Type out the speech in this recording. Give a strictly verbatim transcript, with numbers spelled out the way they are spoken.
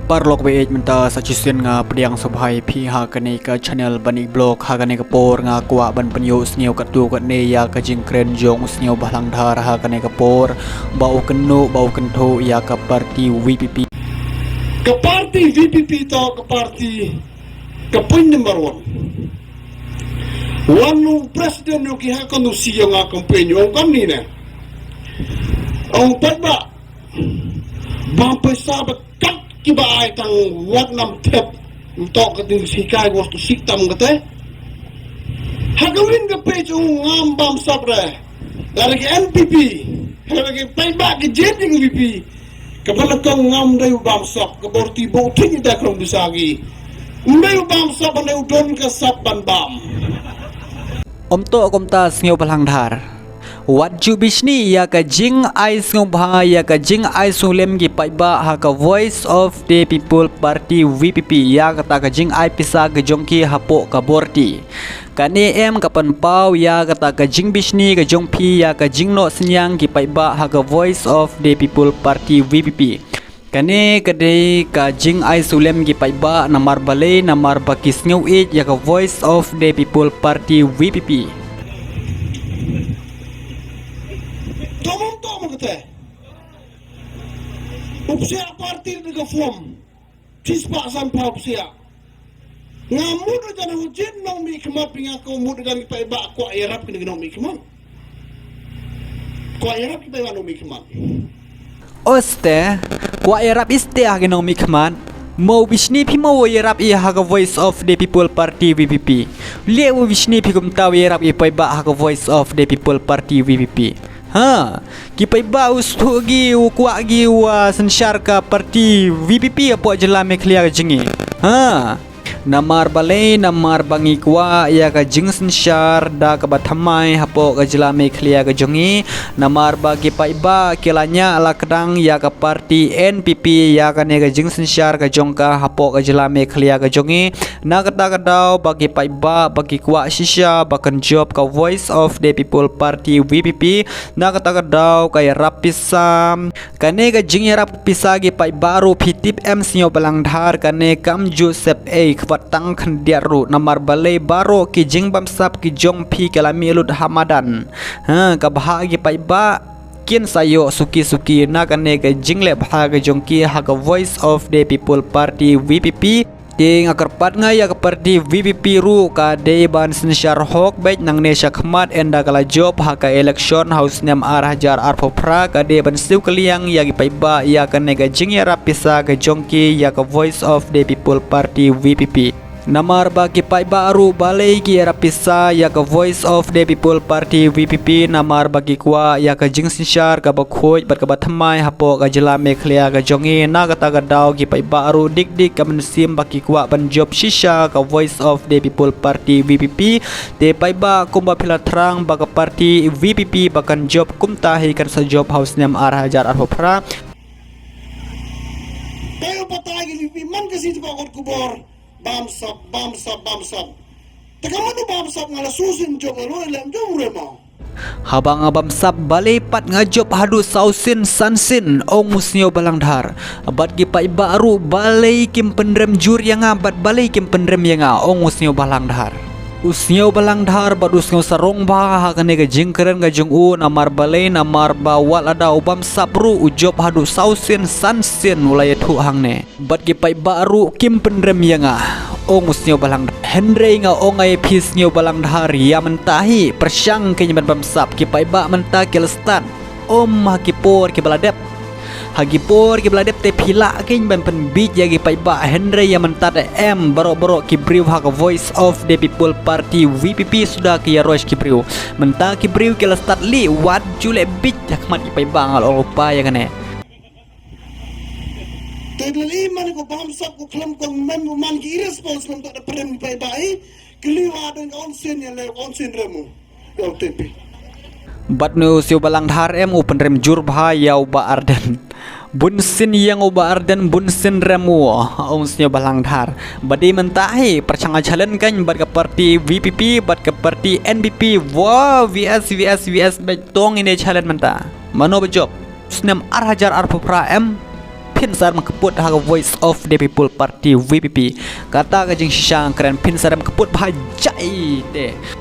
Paralok ba ïeit, mynta sa shisien nga pdiang sngewbha ïa phi ha kane ka channel Banik Vlog. Ha kane ka por nga kwah ban pynïohsngew katto katne ïa ka jingkren jong u Sniawbhalang Dhar ha kane ka por ba u kynnoh, ba u kynthoh ïa ka party VPP. Ka party VPP to ka party ka point number one. Wan u president u ki ha ka nu si ïa nga campaign, ong kam ni ne. Ong pat ba bang pisa ba kat ki ba ai tang wat nam thep. Ntok ka ding sikai was tu sitam kate. Ha ka win ka page u ngam bam sap re. Lada ki NPP, lada ki paidbah ki jet ki VPP. Ka ban ka ngam dei u bam sap, ka bor ti bo thik da krong bisa ki. Ndei u bam sap, ndei u don ka sap ban bam. Ym toh kumta Sniawbhalang Dhar. Wat ju bishni ïa ka jingai sngewbha, ïa ka jingai sngewlem ki paidbah ha ka Voice of the People Party VPP, ïa kata ka jingai pisa ka jong ki hapoh ka bor ti. Kane em ka pynpaw ïa kata ka jingbishni ka jong phi ïa ka jingnoh synñiang ki paidbah ha ka Voice of the People Party VPP. Kane ka dei ka jingai sngewlem ki paidbah, namar balei, namar ba ki sngew ïeit ïa ka Voice of the People Party VPP. Tomom tomom kate. Upsia party de ka form. Chispah san phaw psiah. Nga mut jan hujin nongmihkhmat, phi nga ko mut jan ki paidbah kwah ïarap kine ki nongmihkhmat. Kwah ïarap ki paidbah nongmihkhmat. Oste, kwah ïarap iste ha ki nongmihkhmat. Mo bishni phi mo ïarap i ha ka Voice of the People Party VPP. Le u bishni phi kumta ïarap i paidbah ha ka Voice of the People Party VPP. Ha, ki paidbah u sngewthuh ki, u kwah ki, u, ah, synshar ka party VPP hapoh jylla Meghalaya ka jong ngi. Ha. Namar balei, namar ba ngi kwah ïa ka jingsynshar da kaba thymmai hapoh ka jylla Meghalaya ka jong ngi. Namar ba ki paidbah ki la ñiah la kdang ïa ka party NPP ïa kane ka jingsynshar ka jong ka hapoh ka jylla Meghalaya ka jong ngi. Na kata ka daw ba ki paidbah ba ki kwah shisha ba kan jop ka Voice of the People Party VPP. Na kata ka daw ka ïarap pisa. Kane ka jingïarap pisa ki paidbah ruh phi tip em Sniawbhalang Dhar, kane kam ju sep ei khwat tang khyndiat ruh, namar balei baroh ki jingbamsap ki jong phi ki la mih lut ha madan. Ha, ka bha ki paidbah kin sa ïoh suki suki na kane ka jingleh bha ka jong ki ha ka Voice of the People Party VPP. Te nga kyrpad nga ïa ka party VPP ruh ka dei ban synshar hok beit nangne shakhmat, ynda ka la jop ha ka election ha u snem ar hajar arphew phra, ka dei ban siew kylliang ïa ki paidbah ïa kane ka jingïarap pisa ka jong ki ïa ka Voice of the People Party VPP. Namar ba ki paidbah ruh balei ki ïarap pisa ïa ka Voice of the People Party VPP, namar ba ki kwah ïa ka jingsynshar kaba khuid bad kaba thymmai hapoh ka jylla Meghalaya ka jong ngi. Na kata ka daw ki paidbah ruh dik dik ka mynsiem ba ki kwah ban jop shisha ka Voice of the People Party VPP. Te paidbah, kumba phi la thrang ba ka party VPP ba kan jop, kumta hi kan sa jop ha u snem ar hajar arphew phra. Te u patai ki VPP man ka si tu ka kot kubor. Bamsap, bamsap, bamsap. Te ka mano bamsap, nga la susin jop, nga la lem jop re mo. Haba nga bamsap balei pat nga jop haduh saw sien san sien, ong u Sniawbhalang Dhar. Bad ki paidbah ruh balei kim pynrem jur ïa nga, bad balei kim pynrem ïa nga, ong u Sniawbhalang Dhar. U Sniawbhalang Dhar bad u Sniawsarong bha ha kane ka jingkren ka jong u, namar balei, namar ba wat lada u bamsap ruh u jop haduh saw sien san sien u la ïathuh hangne. Bad ki paidbah ruh kim pynrem ïa nga, ong u Sniawbhalang Dhar. Hynrei nga ong ïa phi Sniawbhalang Dhar, ïa mynta hi pyrshang kein ban bamsap, ki paidbah mynta ki la stad. Ym ha ki por kiba la dep. Ha ki por kiba la dep te phi lah kein ban pynbit ïa ki paidbah, hynrei ïa mynta te em, baroh baroh ki briew ha ka Voice of the People Party VPP suda ki ïaroh ki briew. Mynta ki briew ki la stad lieh, wat ju leh bit ha khmat ki paidbah, nga la ong lypa ïa kane. Te lei man ko bamsap ko khlem ko mem man ki irresponsible, da pyrem paidbah i. Kylli u Ardent ka ong sien ïa leh, ong sien rem u. Ïa u T P. Bad u Sniawbhalang Dhar em u pynrem jur bha ïa u Bah Ardent. Bun sien ïeng u Bah Ardent, bun sien rem u, ong u Sniawbhalang Dhar. Bad i mynta hi pyrshang challenge kein bad ka party VPP bad ka party NPP. Wow, VS, VS, VS, bad tong ine challenge mynta. Mano ba jop? Snem ar hajar arphew phra em. phin sa rem kput ha ka Voice of the People Party, V P P. Kata ka jingshisha nga kren, phin sa rem kput bha jai te.